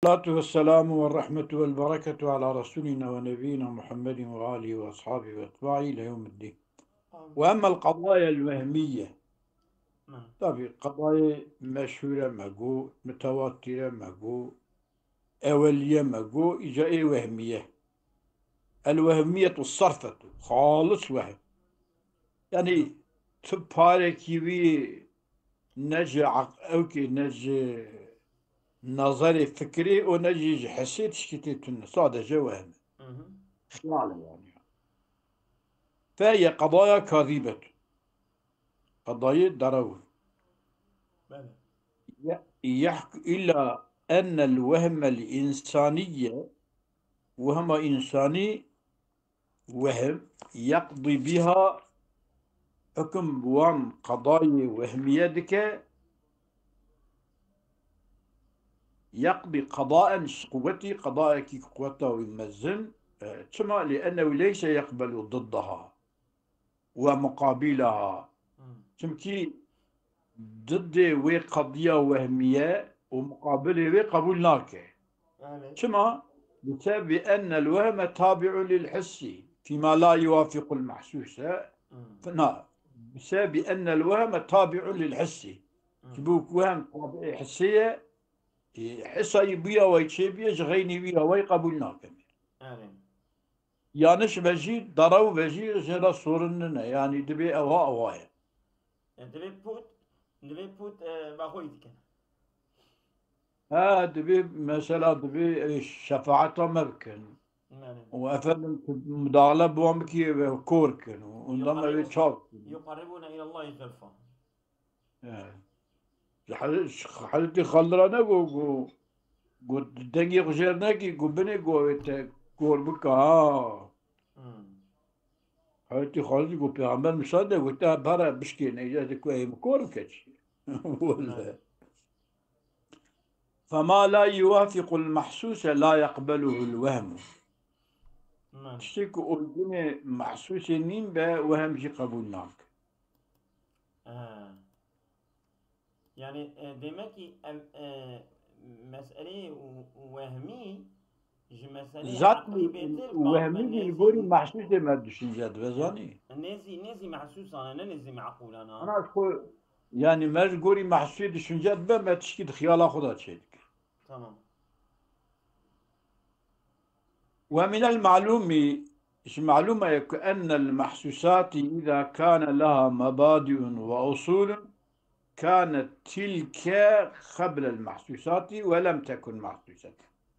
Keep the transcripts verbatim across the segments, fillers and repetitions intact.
والصلاة والسلام والرحمة والبركة على رسولنا ونبينا محمد وآله وأصحابه وأتباعه إلى يوم الدين. وأما القضايا الوهمية، Tamam. Tabii, qedayê meşhûre me got, mutewatire me got, eweliye me got, îca ê wehmiye. El wehmiyetu sarfetu, xalis wehm. Yani, tu parekî wî ne ji aq-, ewkê, ne ji nazarê fikrê û ne jî ji hesê tişkî tê tune. Sadece wehm e. Hı hı. Xiyal e yani. Fe ye qedaya kazîbet. Qedayê derew. Belê. Ye-, yehk-, illa ennel wehmel insaniye, wehma insanî, wehm, yeqdî biha, hukm bi wan qedayê wehmiye dike, yeqdî qedaen ji quwetî, qedayekî quweta wî mezin, e, çima? Li ennehu leyse yeqbelu diddaha. Ve muqabilaha. Hmm. Çimkî diddê wê qediya wehmiye û muqabilê wê qebûl nake. Belê. Çima? Bi sebebi ennel wehme tabi'un lil hissi fîma la yuwafiqul mahsuse. Hmm. Na, bi sebebi ennel wehme tabi'un lil hissi. Hmm. Ji bo ku wehm tabi'ê hissê ye, e, hissa yî bûya wê çêbûye, ji xeynî wî ya wê qebûl nake. Belê. Yanlış ve jî, derew ve jî jê re sorun nine. Yani dibê ewa ewa ye. E, divê pût, divê pût, e, ba xwe yî dikin. Ha, dibê mesela dibê, e, şefaeta me bikin. Yani. Û efendim, tu müdahale bi wan bikî ve kor kin. Û ondan me vê Yuqarribu-, çav kin. Yuqarribuna ilallahi zulfa. He. Ji Hezretî Xalid re ne got, got, got dengê xwe jêr nekî, got binê, got wê te kor bike ha. Hmm. Hezretî Xalid got, Pêxember Musa de got, te pere bişkêne, îca de ku em kor bike çi? Wele. Fema la yuwafiqul mahsuse la yeqbeluhul wehmu. Hmm. Tiştê ku olgunê mahsûsê nîn be, wehm jî qebûl nake. Ha. Yani, e, demek ki em, e, meseleyi wehmî ji meseleyi Zat aqlî bêtir wehmî jî li gorî mahsûsê me düşünce dibe, zanî. Nêzî, nêzî mahsûsan e, ne nêzî meqûlan e. Ana xwe, yani me ji gorî mahsûsê düşünce dibe, me tişkî di xiyala xwe de çêdike. Tamam. Ve minel ma'lûmî, ji malûma ye ku ennel mahsûsatî îza kâne leha mebadi'un ve usûlun kânet tilke qeblel mahsûsatî ve lem tekun mahsûseten.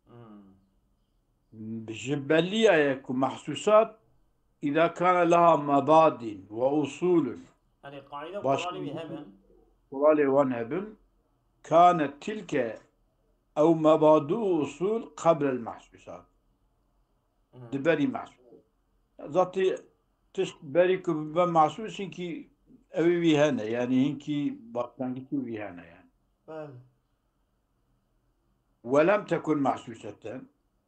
Hmm. Ji belliya ye ku mahsûsat îza kâne leha mebadîn ve usûlun. Yani qaîde Baş- kuralê wî hebin. Kuralê wan hebin. Kânet tilke ew mebadû usûl qeblel mahsûsat. Hı. Di berî mahsûs. Zatî tişt berî ku bibe mahsûs hinkî ew ê wî hene, yani hinkî başlangîçê wî hene yani. Belê. Ve lem tekun mahsûseten.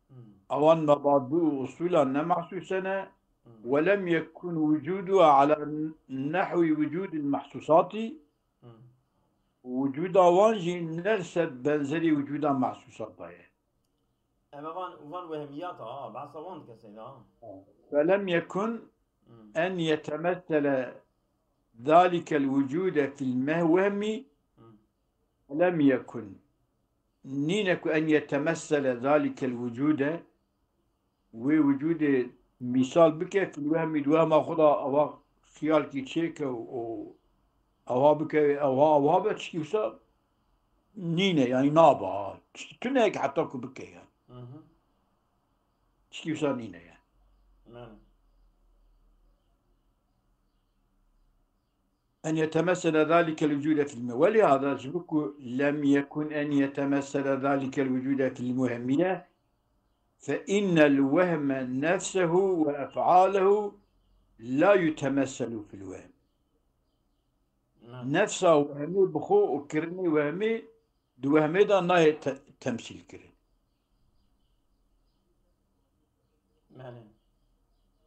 Hı. Ewan mebadû û usûlan ne mahsûse ne. Hı. Ve lem yekun wucûduha ala nehwî wucûdil mahsûsatî. Hı. Wicûda wan jî ne li ser benzerî wicûda mahsûsata ye. Em van, van wehmiyata, ha, behsa wan dike seyda, ha. Felem yekun Hmm. en yetemessele zalikel wicûde fil meh-, wehmî Hmm. lem yekun. Nîne ku en yetemessele zalikel wicûde, wê wicûdê mîsal bike, fil wehmî, di wehma xwe de ava xiyalkî çêke û ava bike, ava, ava be, tişkî wisa nîne, yani nabe ha. Tişkî tune ye heta ku bike yani. Hı hı. Tişkî wisa nîne yani. Yani. En yetemessele zalikel vücude fil me-, welihada, ji bo ku lem yekun en yetemessele zalikel vücude fil muhemmiye, fe innel wehme nefsehu ve ef'alehu la yutemesselu fil wehm. Na. Nefsa wehmê bi xwe û kirinê wehmê di wehmê de nayê te-, temsîl kirin. Belê.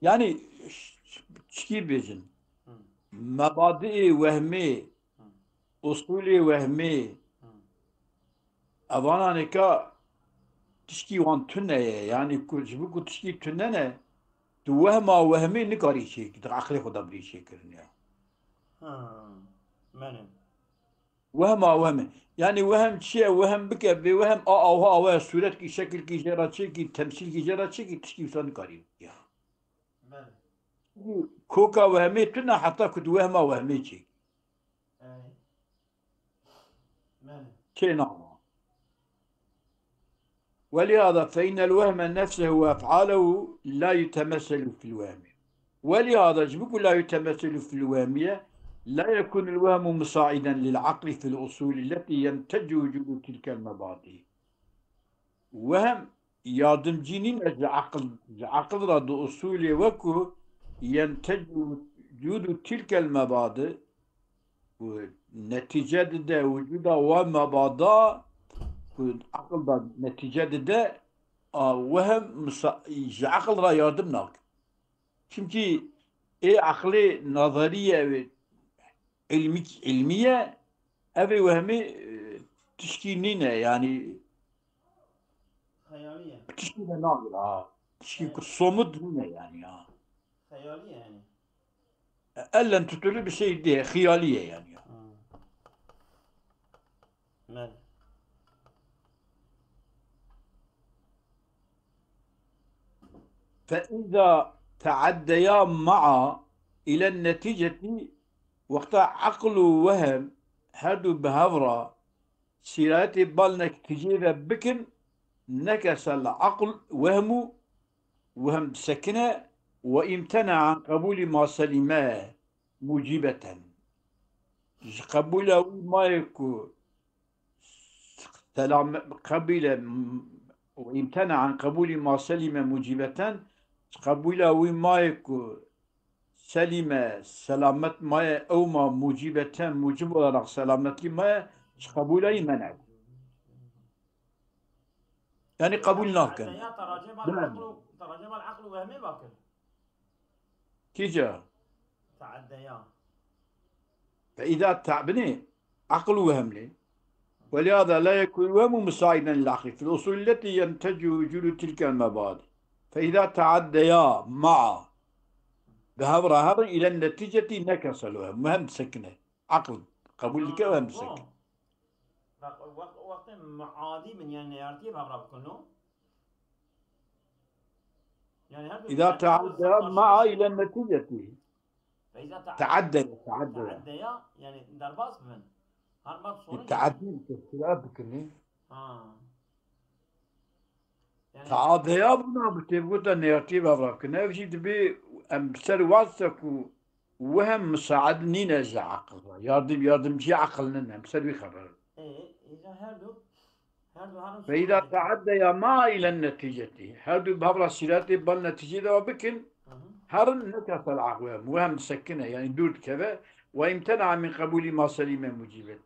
Yani, ş-, ş-, çikî bêjin. Hı. Mebadiê wehmê, Hı. usulê wehmê, Hı. evananêka tişkî wan tune ye. Yanî ku ji bo ku tişkî tune ne, tu wehma wehmê nikarî çêkî, di eqlê xwe de birî çêkirin ya. Ha, mene. Wehma wehmê. Yanî wehm çi ye? Wehm bike, bê wehm a awha awe, sûretkî, şekilkî jê re çêkî, temsîlkî jê re çêkî, tişkî wisa nikarî bike. Mene. Koka wehmê tune heta ku tu wehma wehmê çêkî. Ey. Mene. Çê nava. ولهذا فإن الوهم نفسه وأفعاله لا يتمثل في الوهم. ولهذا، ji bo ku لا يتمثل في الوهم ye, لا يكون الوهم مساعدا للعقل في الأصول التي ينتج وجود تلك المبادئ. Wehm yardimcî nîne ji eqil, ji eqil re di usulê weku ينتج وجود تلك المبادئ, ku netîce dide wicûda wa mebada, ku eqil de netîce dide, a, wehm misa-, ji eqil re yardim nake. Çimkî ê eqlê nazerî ye, wê ilmî, ilmî ye, ev ê wehmê, e, tişkî nîne, yanî Xeyalî ye. Tişkî de nagire, ha. Tişkî ku somut nîne, yanî, ha. Xeyalî ye, yanî. Ellen tutulur bir şey değil, xiyalî ye, yanî, ha. Hmm. Mel. فإذا تعديا معا إلى النتيجة, wexta eql û wehm her du bi hev re sîrayetê bal netîceyê ve bikin, nekese li eql wehmû, wehm disekine, وامتنع عن قبول ما سلم موجبة. Ji qebûla wî mayê ku Selam qebîle, وامتنع عن قبول ما سلم موجبة, ji qebûla wî mayê ku selîme, selamet maye, ew ma mucîbeten, mucib olarak selametlî maye, ji qebûla wî men'e. Yanî qebûl nakin. Ya teracema Bilmem. Eql û, teracema eql û wehmê vakir. Kî ca? Teaddeya. فإذا تع-, binê, eql û wehm lê. ولهذا لا يكون الوهم مساعدا للعقل في الأصول التي ينتج وجود تلك المبادئ. فإذا تعديا معا, bi hev re herin, إلى النتيجة نكس الوهم. Wehm disekine. Eql qebûl dike, wehm disekine. Wext, wext, wextê muadî bin, yani neyartiyê bi hev re bikin, no? Yani her إذا تعدى معا إلى النتيجة. فإذا تع-, تعدى، تعدى. Teaddeya, yani derbas bibin. Her mat sonuç. Teadî, tefsîra bikin. Ha. Yani Teadeya bûna bi têbgota neyartiyê bi hev re bikin. Ev jî dibê em bi ser wazte ku wehm misaid nîne ji eqil re. Yardim, yardimcî eqil nîne. Em ser wî xeber. Ê, îca her du, her du herin فإذا sonuç. تعديا معا إلى النتيجة. Her du bi hev re sîretê bal netîcê de bikin. Hı hı. Herin nekese li eql wehm. Wehm disekine, yani dûr dikeve. وامتنع من قبول ما سلم موجبة.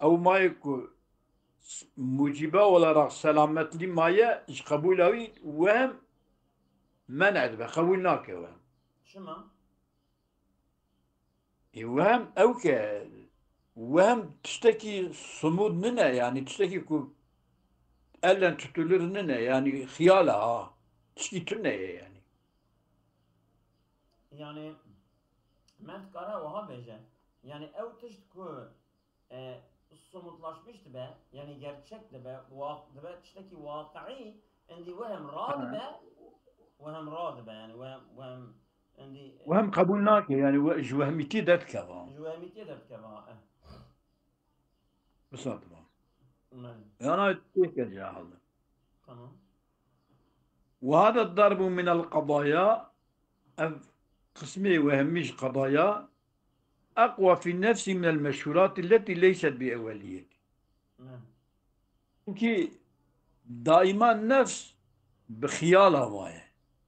Ew mayê ku s-, mucîbe olarak selametlî maye, ji qebûla wî wehm men'e dibe, qebûl nake wehm. Çima? Ê, wehm ew ke, wehm tiştekî sumûd nine, yanî tiştekî ku ellen tutulur nine, yanî xiyal e, ha. Tişkî tune ye, yanî. Yani, me dikare wiha bêje. Yani, ew tişt ku e, somutlaşmış dibe, yani gerçek dibe, wa-, dibe tiştekî waqiî, endî wehm radibe, wehm radibe, yani wehm, wehm, endî, e, Wehm qebûl nake, yani we-, ji wehmîtiyê derdikeve. Ji wehmîtiyê derdikeve, e. Misal tamam. Yani. Yana têke cahil. Tamam. وهذا الضرب من القضايا, ev qismê wehmî ji qedaya, أقوى في النفس من المشهورات التي ليست بأولية. Hı. Çimkî daîma nefs bi xiyala maye.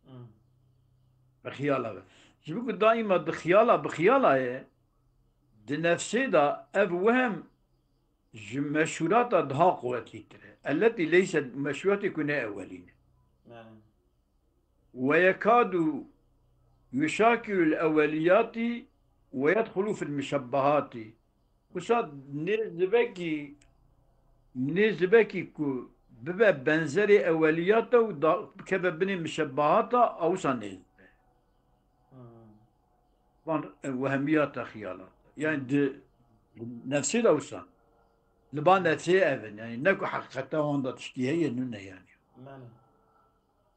Hı. Bi xiyala ve. Ji bo ku daîma di xiyala, bi xiyala ye, di nefsê de ev wehm ji meşhûrata daha quwetlîtir e. التي ليست, meşhûratê ku ne ewelî ne. Yani. ويكاد يشاكل الأوليات ويدخل في المشبهات. Wisa nêzibekî, nêzibekî ku bibe benzerê eweliyata û da, bikeve binê mişebbahata, a wisa nêz dibe. Hmm. Van, e, wehmiyata xiyalata. Yani di nefsê de wisa. Li ba nefsê ev in. Yani ne ku heqîqeta wan de tiştî heye, nûne yani. Belê.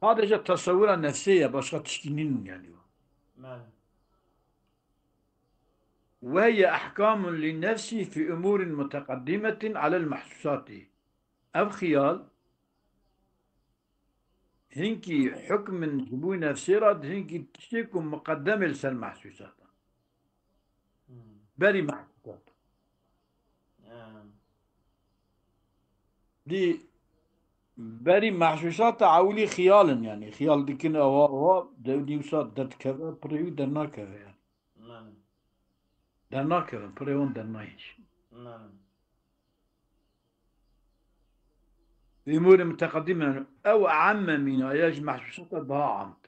Sadece tesewira nefsê ye, başka tiştî nînin yani. Belê. وهي أحكام للنفس في أمور متقدمة على المحسوسات. Ev xiyal hinkî hukmin ji bo nefsê re di hinkî tiştê ku muqedem e li ser mehsûsatan. Hmm. Berî mehsûsat. Ha. Dî berî mehsûsata ewilî xiyal in, yani xiyal dikin ewa ewa, dewdî wisa derdikeve, pirê wî dernakeve yani. Belê. Dernakevin, pirê wan dernayên jî. Belê. Bi umûrê muteqedîme ew emme mîna ya ji mehsûsata daha amd.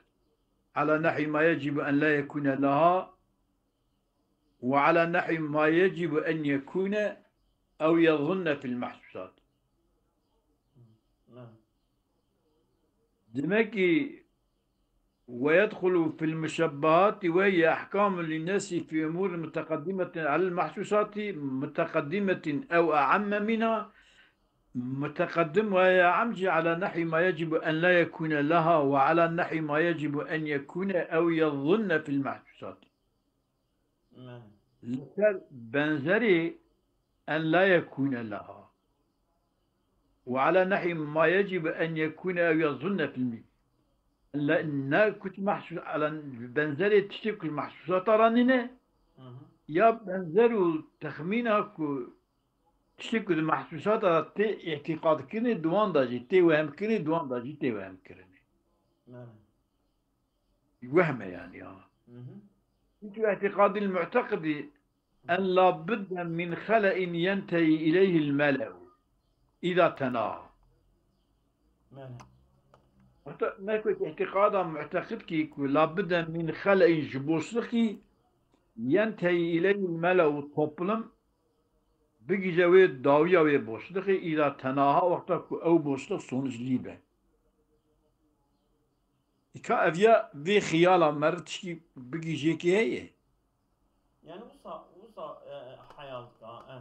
Ala nehwî ma yecîbu en la yekûne leha ve ala nehwî ma yecîbu en yekûne ew yezunne fil mehsûsat. Belê. Demek ki ويدخل في المشبهات وهي أحكام للناس في أمور متقدمة على المحسوسات متقدمة أو أعم منها. متقدم وهي أعم على نحو ما يجب أن لا يكون لها وعلى نحو ما يجب أن يكون أو يظن في المحسوسات. Belê. Li ser benzerê en la yekûne leha. Ve ala nehî ma yecib en yekûne ew yezunne fil mî. Le-, ne ku tu mehsûs-, ala benzerê tiştê ku ji mehsûsata re nîne, Hı hı. ya benzer û texmîna ku tiştê ku di mehsûsata re tê îtîqadkirinê di wan de jî, tê wehmkirinê di wan de jî tê wehmkirinê. Belê. Wehme yani ya. Hı hı. Çünkü i'tiqadil mu'tekidi en la budde min xele'in yentehi ileyhil mele'u. İza tenaha. Belê. Hatta ne ku îtiqada mu'tekid ki ku la budde min xele'in ji boşluqî yentehi ileyhil mele'u toplum bigihîje wê dawiya wê boşluqê, îza tenaha wexta ku ew boşluq sonuc lî be. Îka ev ya vê xiyala me re tişkî bigihîjê kê heye? Yani wisa, wisa, e, heyal dika, e.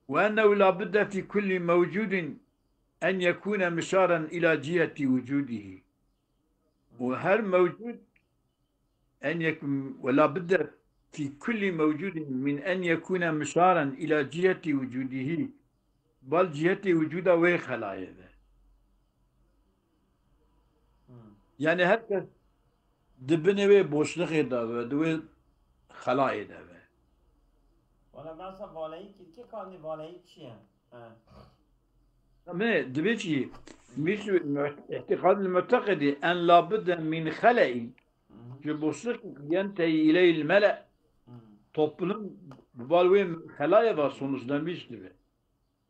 Ve ennehu la budde fî kulli mewcudin en yekûne mişaren ila ciheti wucudihî. Û her mewcud en yek-, ve la budde fî kulli mewcudin min en yekûne mişaren ila ciheti wucudihî. Bal ciheti wucuda wê xelayê de. Hmm. Yani her kes di binê wê boşluxê de be, di wê xelayê de be. Wala behsa valeyî kir, kê kandî valeyî çi ye? He. Em ê dibê çi? Mîsû muht-, îtîqadil mu'teqidî en la budde min xele'î. Hı hı. Ji boşluk yenteyî ileyil mele. Hı. Toplum bi bal wê xelayê ve sonuçlenmiş dibe.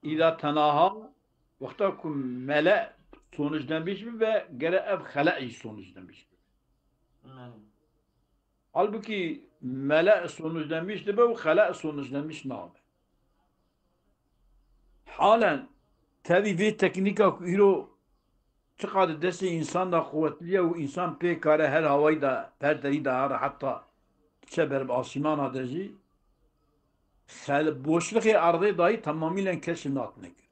Îda tenaha, wexta ku mele sonuçlenmiş bibe, gere ev xele jî sonuçlenmiş bibe. Hı. Halbuki mele sonuçlenmiş dibe û xele sonuçlenmiş nabe. Halen tevî vê teknîka ku îro çiqas di destê însan de quwetli ye û însan pê kare her hawayî de, her derî de, her heta çe ber bi asîmana de jî, xel-, boşluxê erdê dayî temamîlen keşf natine kir.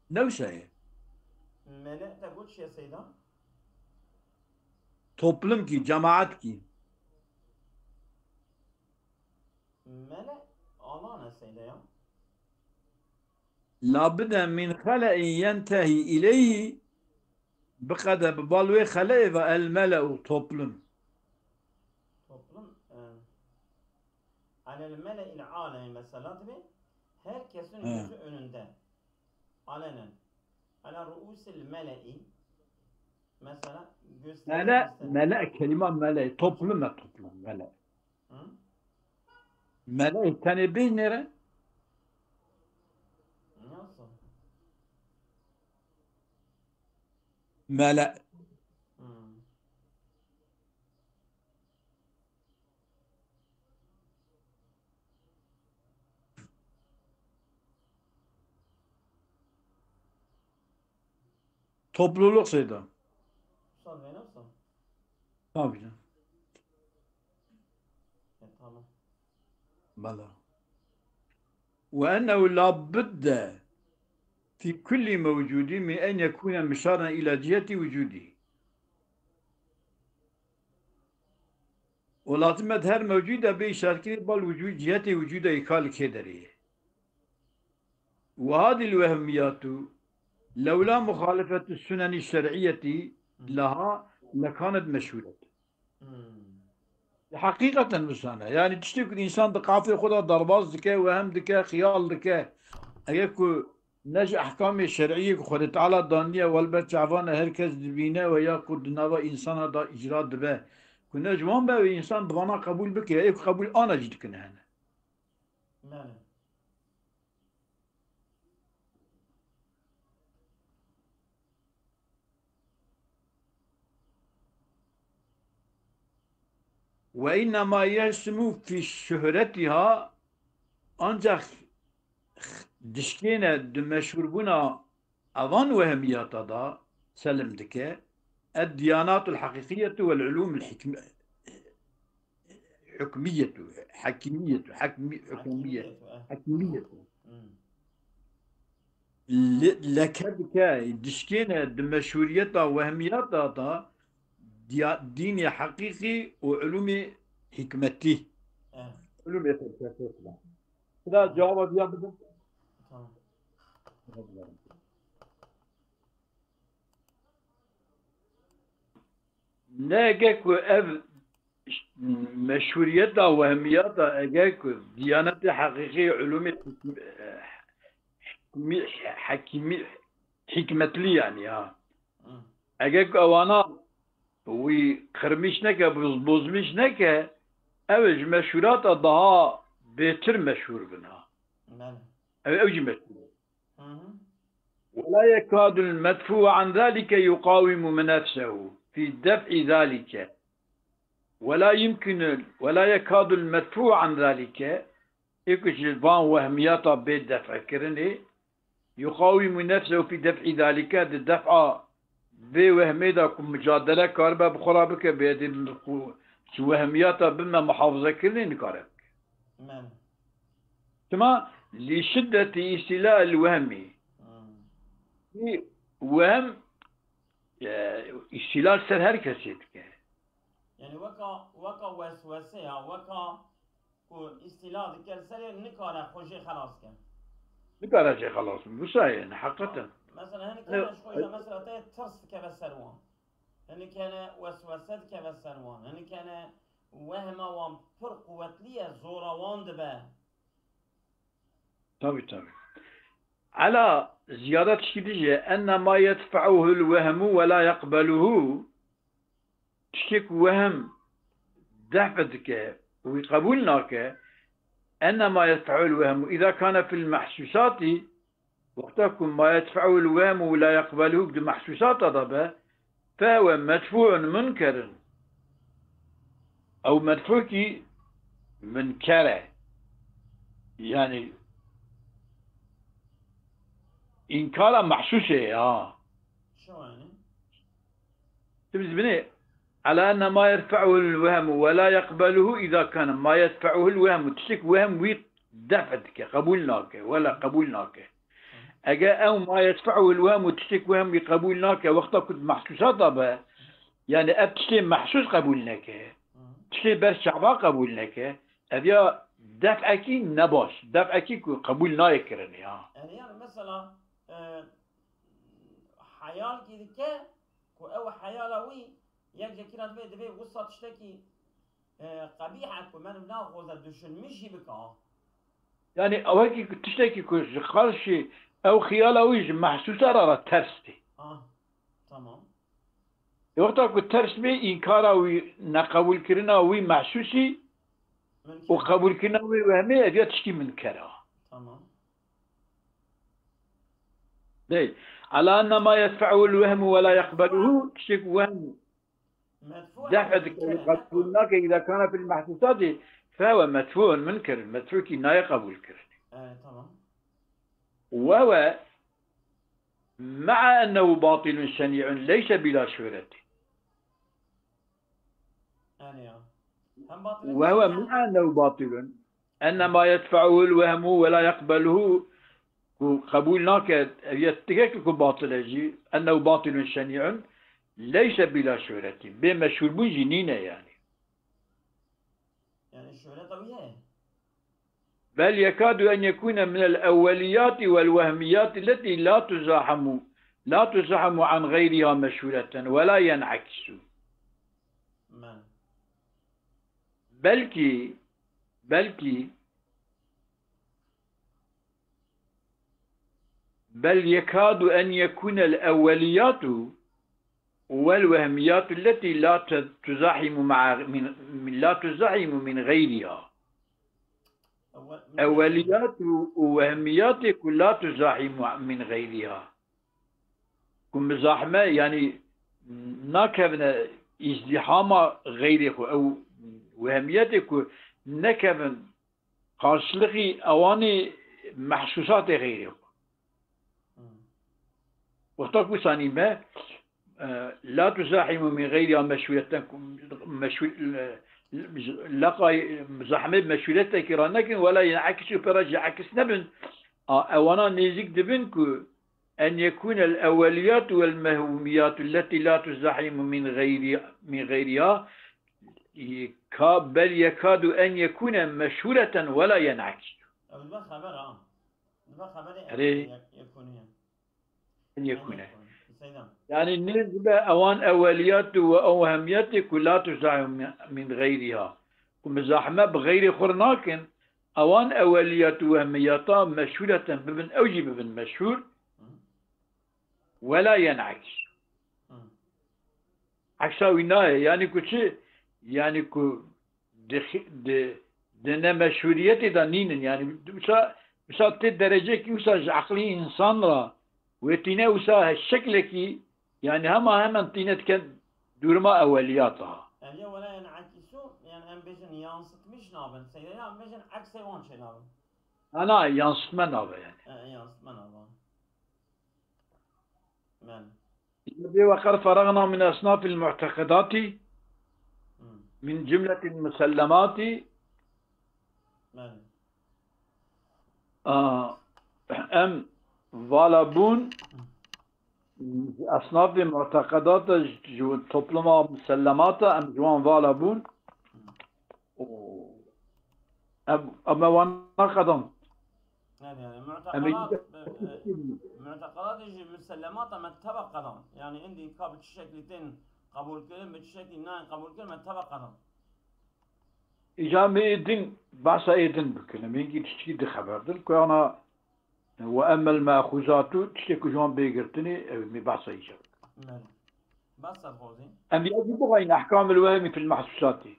Ne wisa ye? Mele te got çi ye Seyda? Toplum kî, cemaat kî. Mele alan e Seyda ya. La bide min xele'in yentehî ileyhî, biqede bi bal wê xele'ê ve el mele'u toplum. Toplum, e, alel mele'il alemi mesela dibe, her kesin He. gözü önünde. Alenen. Ala ruusil mele'i. Mesela göster-, Mele, göster-, mele, kelîma mele, toplum e toplum, mele. Hı? Mele, tenê bêj nêre? Nasıl? Mele. Hı. Topluluk şeyde. Usta, benim usta. Tabii canım. E, tamam. Bela. Ve ennehu la budde fi kulli mevcudi min en yekune mişaran ila ciheti vücudi. O lazim e her mevcud de bê işaretkirî bal vücud, cihetê vücuda îkal kê derê ye. Ve hadil vehmiyatu lewla muhalefetu suneni şer'iyeti laha lekanet meşhuret. Hmm. Heqîqeten wisane. Yani tiştê ku însan di qafê xwe de derbas dike, wehm dike, xiyal dike. Eger ku ne ji ehkamê şer'iyê ku Xwedê Teala daniye, welber çavane her kes dibîne we ya ku di nava însana da îcra dibe. Ku ne ji wan be, wê însan bi vana qebûl bike, ê ku qebûl ana jî dikine hene. Belê. Ve innema yesmu fi şuhretiha, ancak dişkêne di meşhûrbûna evan wehmiyata da selim dike, ed diyanatul haqiqiyetu vel ulûmul hikm-, hukmiyetu, hakimiyetu, hakmi-, hukumiye, Hakimiyetu, eh. Hakimiyetu. Hmm. Le-, leke dike, dişkêne di meşhûriyeta wehmiyata da diya-, dînê heqîqî û ulûmê hikmetî. Eh. Ulûmê felsefesî. Sila cewaba diya bidin. Tamam. Ne ege ku ev meşhuriyeta wehmiyata ege ku diyanetê heqîqî ulûmê hikmi-, hikmi-, hekîmî, hikmetli yani ha. Hı. Ege ku ewana wî qirmîş neke, boz-, bozmîş neke, ew ê ji meşhurata daha bêtir meşhur bin ha. Belê. Ew, ew jî meşhur e. Hı hı. ولا يكاد المدفوع عن ذلك يقاوم نفسه في دفع ذلك. ولا يمكن، ولا يكاد المدفوع عن ذلك. Ê ku ji van wehmiyata bê def'kirinê, يقاوم نفسه في دفع ذلك, di def'a vê wehmê de ku micadele karibe bi xwe re bike, bê dê ku ji wehmiyata bime muhafazekirinê nikare bike. Men. Çima? Li şiddetî îstîla el wehmî. Hmm. Wî wehm, e, îstîla ser her kesê dike. Yani weka, weka weswese ya, weka ku îstîla dike li serê nikare xwe jê xelas ke. Nikare jê xelas bin. Wisa ye, yani, heqeten. Mesela, hinek kene ji xwe jî, mesela, te tirs dikeve ser wan. Hinek kene weswese dikeve ser wan. Hinek kene wehma wan pir quwetlî ye, zora wan dibe. Tabii, tabii. Ela ziyade tişkî dije, enne ma yedfe'uhul wehmu ve la yeqbeluhu. Tiştê ku wehm def dike, wî qebûl nake, enne ma yedfe'uhul wehmu, îza kane fil mehsûsatî, wexta ku ma yedfe'uhul wehmu ve la yeqbeluhu di mehsûsata de be, Fehuve medfu'un munkerin. Ew medfukî munker e. Yani înkara mehsûs e ya. Şo yani? Tu biz binê, ala enne ma yedfe'uhul wehmu ve la yeqbeluhu îza kane ma yedfe'uhul wehmu. Tiştek wehm wî def dike, qebûl nake, wela qebûl nake. Ege ew ma yedfe'uhul wehmu tiştek wehm wî qebûl nake, wexta ku di mehsûsata be, yani ev tiştê mehsûs qebûl neke, tiştê ber çava qebûl neke, ev ya def'ekî nebaş, def'ekî ku qebûl nayê kirinê ya. Yani, yani mesela, e, heyalkî dike ku ew heyala wî yek jekî re divê, divê wisa tiştekî e, qebîh e ku meriv naxwaze düşünmîş jî bike. Yani ewekî ku tiştekî ku ji qarşî ew xiyala wî ji mehsûsa re re ters tê. Ah, tamam. E, wexta ku ters bê, înkara wî, neqebûlkirina wî mehsûsî û qebûlkirina wê wehmê, ev ya tişkî munker e. Tamam. Dey, ala enne ma yedfe'uhul wehmu ve la yeqbeluhu, tiştek wehm def dike, qebûl nake, îza kane fil mehsûsatî, fehuve medfu'un munker, medfukî nayê qebûl kirin. Evet, tamam. Wehuve مع أنه باطل شنيع ليس بلا شهرة. Yani ya. Hem batil hem وهو şer'i. مع أنه باطل. أن ما يدفعه الوهم ولا يقبله, ku qebûl nake, ev yek tiştekî ku batil e jî, أنه باطل شنيع ليس بلا شهرة. Bê meşhûrbûn jî nîne yani. Yani şöhret ew ye. بل يكاد أن يكون من الأوليات والوهميات التي لا تزاحم، لا تزاحم عن غيرها مشهورة ولا ينعكس. Men. Belkî, belkî, بل يكاد أن يكون الأوليات والوهميات التي لا ت-، تزاحم مع، من، من، لا تزاحم من غيرها. Ewwel- Eweliyat û, û wehmiyatê ku la tuzahîmu min xeyriha. Ku mizahme, yani nakevine îzdîhama xeyrê xwe. Ew wehmiyetê ku nekevin qarşılıxî ewanê mehsûsatê xeyrê xwe. Hmm. Wexta ku sanî me, e, la tuzahimu min xeyriha meşhureten, ku meşhur, e, leqay, zahmet meşhuretekî ra nekin, wela yine ekis û pera jî ekis nebin. A, ewana nêzik dibin ku en yekûne el-eweliyatu vel mehumiyatu leti la tuzahimu min xeyri-, min xeyriha, ka, bel yekadu en yekûne meşhureten wela yen'ekis. Ew dibe xeber ha. Dibe xeberê Erê. yek-, yekûnî ye. En yekûne. Seydem. Yani nêz be ewan eweliyat û ew wehmiyetê ku la tuzahimu min xeyriha. Ku mizahme bi xeyrê xwe nakin, ewan eweliyat û wehmiyata meşhureten bibin, ew jî bibin meşhur. Wela yen'ekis. Hı. Eksa wî nayê. Yani ku çi? Yani ku di, di, di nemeşhuriyetê de nînin. Yani wisa, wisa tê derecekî wisa ji eqlî însan ra wê tîne wisa şeklekî, yani hema hemen tîne diken duruma eweliyata. Ev ya wela yen'ekisu, yani em bêjin yansıtmış nabin. Seyde ya em bêjin eksê wan çê nabin. Ana yansıtma nabe yani. E, yansıtma nabin. Men. Bê we qer feragna min esnafil mu'teqedati Hmm. min cumletil musellemati. Men. A, em vala bûn esnafê mu'teqedata ji topluma musellemata em ji wan vala bûn. Û em, em wana qedand. Yani, yani Em ê mu'teqedat, e, e, mu'teqedat jî musellemata me teva qedand. Yani indi ka bi çi şeklî tên qebûl kirin, bi çi şeklî nayên qebûl kirin, me teva qedand. Îca me ê din, behsa ê din bikin. Em hingî tiştkî di xeber din. Ku ana we emel mexûzatu, tiştê ku ji wan bê girtinê, ew me behsa îca bikin. Belê. Bes ser xozî. Em ya jî bixwayîn ehkamil wehmî fil mehsûsatî.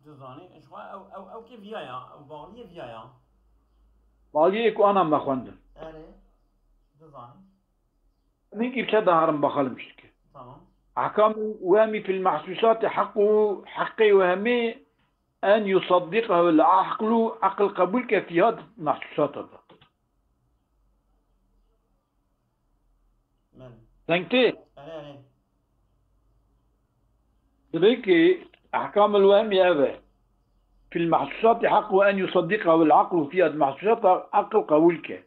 Tu zanî, ji xwe ew, ew, ew kê viya ya, ew bağliyê viya ya. Bağliyê ku ana me xwendin. Erê, tu zanî. Min kî çe daharim baxalim şike. Tamam. Ehkamil wehmî fil mehsûsatî heq û heqê wehmî en yusaddiqehu el aqlu, aqil qebûl ke fiha mehsûsata da. Belê. Deng tê? Erê, erê. Dibê ki ehkamil wehmî ev e. Fil mehsûsatî heq û en yusaddiqehu el aqlu fiha mehsûsata aqil qebûl ke.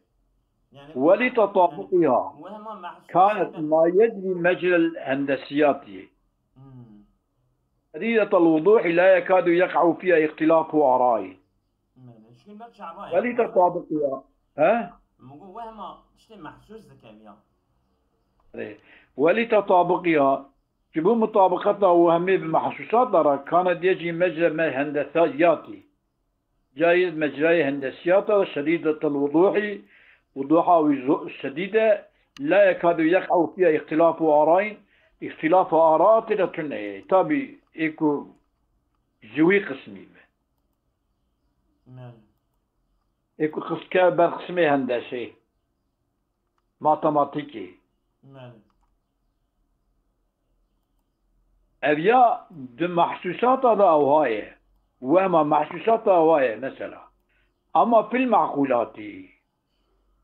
Yani, Welî tetabiqiha wehma mehsûs kanet yani. Ma yecrî mecrel hendesiyatî. Hmm. Şedîdetel wuduhî la yekadu yeq'u fiha îxtilâfu arayî. Belê. Şkin ber çaba ya. Welî tetabiqiha. He? Min got wehma tiştê mehsûs dike viya. Erê. Welî tetabiqiha, ji bo mutabiqeta wehmê bi mehsûsata re, kanet yecrî mecra me hendesiyatî. Cayê mecrayê hendesiyata şedîdetel wuduhî, wuduha wî zo-, şedîd e, la yekadu yeq'u fiha îxtilâfu arayîn, îxtilâfa ara tê de tune ye. Tabî ê ku ji wî qismî be. Belê. Ê ku qismke ber qismê hendesê, matematîkê. Belê. Ev ya di mehsûsata de ewha ye. Wehma mehsûsata ewha ye mesela. Ama fil meqûlatî.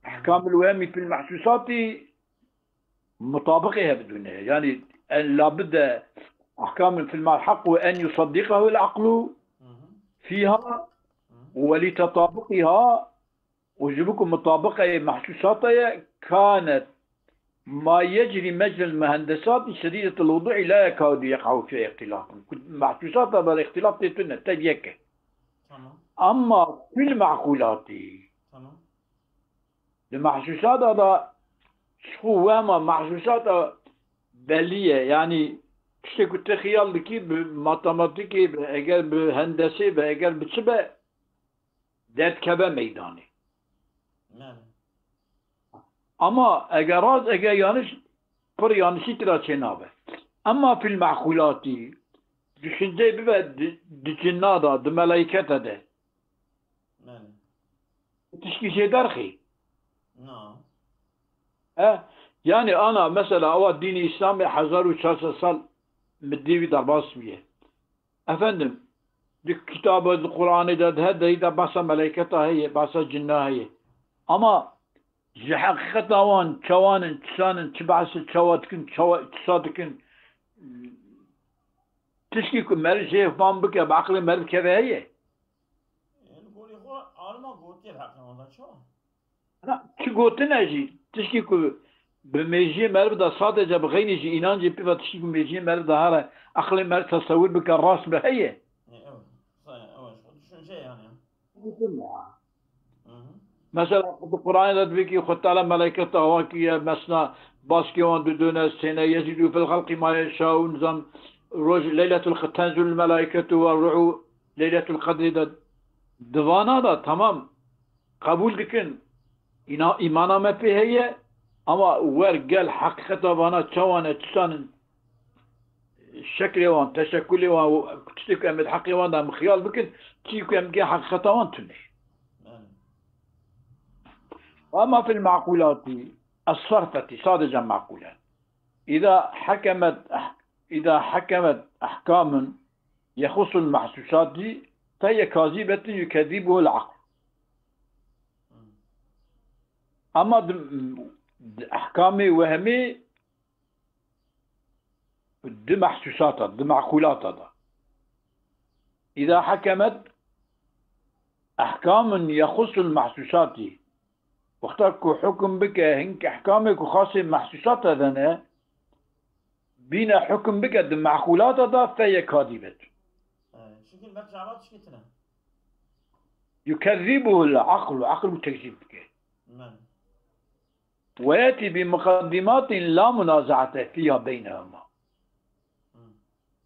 Ehkamil wehmî fil mehsûsatî mutabiqê hebidûne. Yani en labidde ahkamin fil mal haq ve en yusaddiqahu el aqlu fiha ve li tetabiqiha û ji bo ku mutabiqeyê mehsûsata ye, kanet ma yecrî mecrel muhendesatî şedîdetel wudu'î la yekadu yeqa'u fî îxtîlatun. Ku mehsûsata ber îxtîlat tê tune, tev yek e. Tamam. Emma fil me'qûlatî. Tamam. Di mehsûsata da ji xwe wehma mehsûsata belî ye. Yanî tiştê ku tu xiyal dikî bi matematîkê be, eger bi hendesê be, eger bi çi be, derdikeve meydanê. Belê. Ama eger rast, eger yanlış, pir yanlışî tira çênabe. Emma fil me'qûlatî, düşünceyê bibe di, di cinna de, di melaykete de. Belê. Tişkî jê derxî. Na. E, yani ana mesela awa dînî Îslamê hezar û çar sed sal mi dî wî derbas bûye. Efendim, di kitaba, di Qur'anê de, di her derî de behsa meleyketa heye, behsa cinna heye. Ama ji heqîqeta wan, çawan in, çisan in, çi behsê çawa dikin, çawa, çisa dikin, tişkî ku meriv jê fam bike, bi eqlê meriv keve heye? Li gorî xwe alima gotiye bi heqê wan de, çawa? Na, çi gotine jî, tişkî ku bi mêjiyê meriv de sadece bi xeynî jî înancê pê ve tişkî ku mêjiyê meriv de here, eqlê meriv tesewir bike, rast be heye. E, ew, ew, ew, düşünce yani. Gotin ya. Hı hı. Mesela, di Qur'anê de dibêkî Xwe Teala meleyketa wan kiriye, mesela, baskê wan didone, sêne, yezîdu fil xelqî ma yeşaû, nizam, roj, leyletul qed-, tenzilul melaiketu ve ruhu, leyletul qedrî de, di vana de, tamam, qebûl dikin, îna-, îmana me pê heye, ama wer gel heqîqeta vana çawan e, çisan in, şeklê wan, teşekulê wan, tiştê ku em ê di heqê wan de em xiyal bikin, tiştê ku em gê heqîqeta wan tune. Ama fil me'qûlatî, es-sarfetî, sadece me'qûle. Îda hekemet, îda hekemet ehkamun yexusul mehsûsatî, fe ye kazîbetin yukezîbuhul aql. Ama di, di ehkamê wehmê di mehsûsata, di me'qûlata de. Îda hekemet ehkamun yexusul mehsûsatî. Wexta ku hukm bike, hink ehkamê ku xasê mehsûsata de ne, bîne hukm bike di me'qûlata de fe ye kadîbet. Şekil ber çava tişkî tine. Yukezîbuhul aqlu, aql û tekzîb dike. Men. Ve yetî bi muqeddimatin la munazaate fîha beynehuma.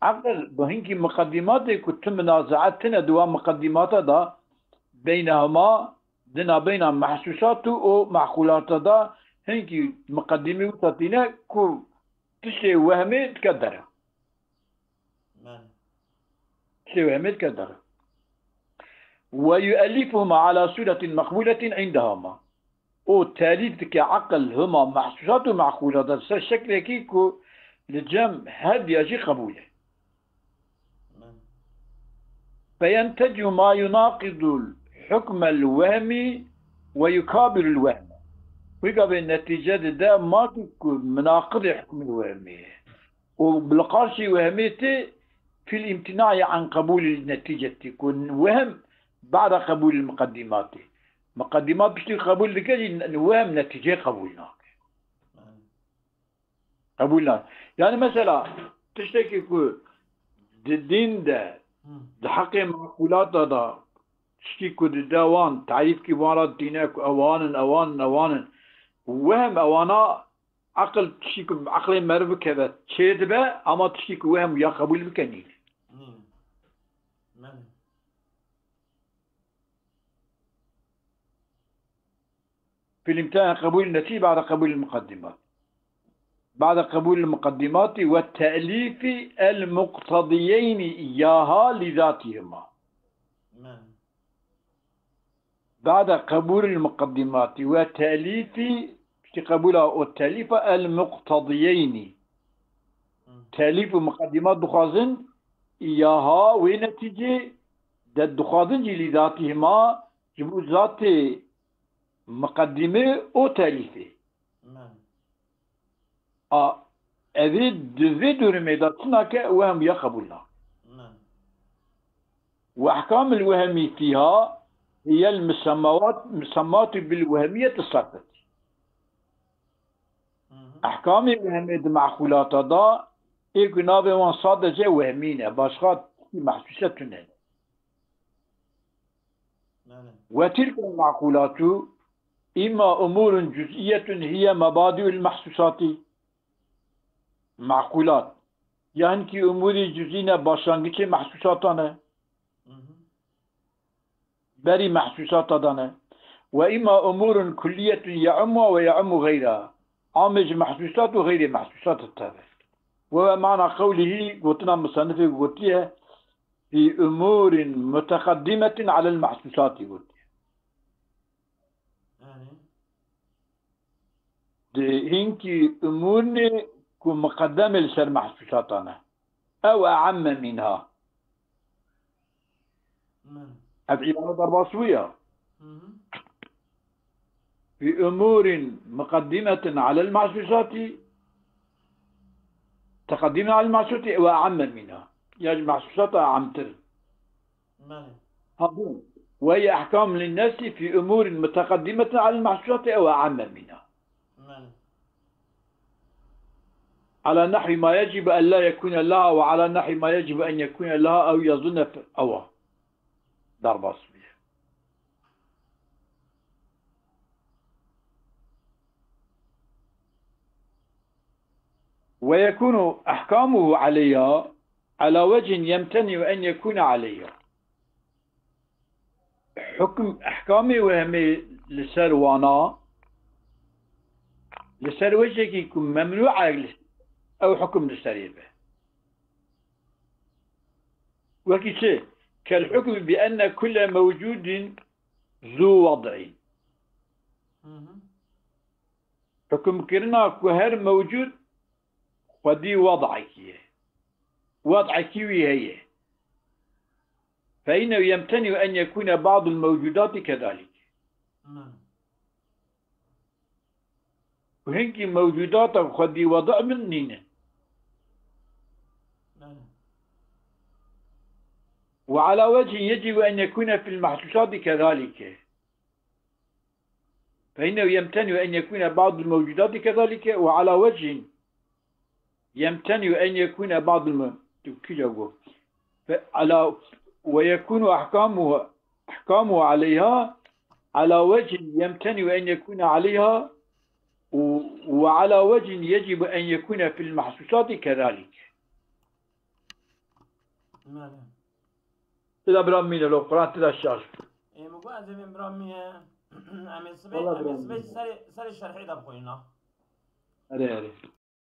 Eql bi hinkî muqeddimatê ku tu munazaat tine di wan muqeddimata de beynehuma, di nabeyna mehsûsat û, û meqûlata de hinkî muqeddimî wisa tîne ku tiştê wehmê dike dere. Belê. Tiştê wehmê dike dere. Ve yuellifuhuma ala sûretin meqbûletin indehuma. Û telîf dike eqil hima mehsûsat û meqûlata ser şeklekî ku li cem her diya jî qebûl e. Belê. Feyentecû ma yunaqidul hukmel wehmî ve yukabilul wehme. Wî gavê netîce dide ma ku, ku minaqidê hukmê wehmê ye. û bi li qarşî wehmê tê fîl îmtînaî an qebûlî netîcetî, ku wehm ba'da qebûlî muqedîmatê. Muqedîmat piştî qebûl dike jî, wehm netîceyê qebûl nake. Qebûl nake. Yani mesela tiştekî ku di dîn de, di heqê meqûlata de, tiştî ku di de wan, tarîfkî wan re dîne ku ewan in, ewan in, ewan in. Wehm ewana Eqil tiştî ku eqlê meriv bikeve çê dibe, ama tiştî ku wehm ya qebûl bike nîne. Nîne. Belê. Fîl îmtînaî qebûl netî ba'da qebûl muqeddimat. Ba'da qebûl muqeddimatî ve te'lîfî el muqtediyeyni iyyaha li zatihima. Belê. Ba'da qebûlil muqeddimatî ve telîfî, piştî qebûla û telîfa el muqtediyeyni. Hı. Telîf û muqeddimat dixwazin, iyaha wê netîcê de dixwazin jî lî zatî hima ji bo zatê muqeddîmê û telîfê. Belê. A, evê di vê durumê de çi nake, wehm ya qebûl nake. Min. Ve ahkamul wehmi fiha hiye musemmat, musemmat bil wehmiyet sarfet. Hı hı. Ahkamê wehmê di meqûlata da ê ku navê wan sadece wehmî ne, başqa tiştî mehsûse tune ne. Belê. Ve tilkel meqûlatu imma umurun cüz'iyetun hiye mebadi'ul mehsûsati. Meqûlat. Ya hinkî umûrî cüzî ne, başlangîçê mehsûsatan e. Hı hı. Berî mehsûsata de ne. Ve îma umûrun kulliyetun ye'ummuha ve ye'ummu xeyraha. Amê ji mehsûsat û xeyrê mehsûsat ditabe. Ve ve mana qewlihî, gotina musennifê gotiye, fî umûrin muteqeddimetin alel mehsûsatî gotiye. Yani. Di hinkî umûrnê ku miqedem e li ser mehsûsatan e. Ew e'emme mînha. Min. Ev îbare derbas bûye. Hı hı. Fi umurin muqeddimetin alel mahsusati, teqeddimen alel mahsusati ew e'emme mînha. Ya ji mahsusata e'emtir. Belê. Ha, bû. Ve hiye ahkam linnefsi fi umurin muteqeddimetin alel mahsusati ew e'emme mînha. Belê. Ala nahwi ma yecibu en la yekune laha ve ala nahwi ma yecibu en yekune laha ew yazunne ewa. Derbas bûye. Ve yekunu ahkamuhu aleyha ala vechin yemteni'u en yekune aleyha. Hukm, ehkamê wehmê li ser wana, li ser wecekî ku memnû e, ew hukm li serê be. Wekî çi? Kel hukm bi enne kulle mewcudin zu wad'in. Hı hı. Hukmkirina ku her mewcud xwedî wad'ekî ye. Wad'ekî wî heye. Fe innehu yemteni'u en yekune ba'dul mewcudati kezalik. Hı. Û hinkî mewcudata xwedî wada min nîne. Belê. Ve ala vechin yecibu en yekune fil mahsusati kezalike. Fe innehu yemteni'u en yekune ba'dul mewcudati kezalike ve ala vechin yemteni'u en yekune ba'dul me-, tu kîja got. Fe ala ve yekunu ahkamuhu, ahkamuhu aleyha ala vechin yemteni'u en yekune aleyha ve, ve ala vechin yecibu en yekune fil mahsusati kezalik. Belê. Tida bira mîne lo, Quran tida şaş. Ê, min got ez ê bêm bira mîne. Em ê sibê, Wala em ê bira sibê mîne. Serê, serê şerhê de bixwînin ha. Erê, erê.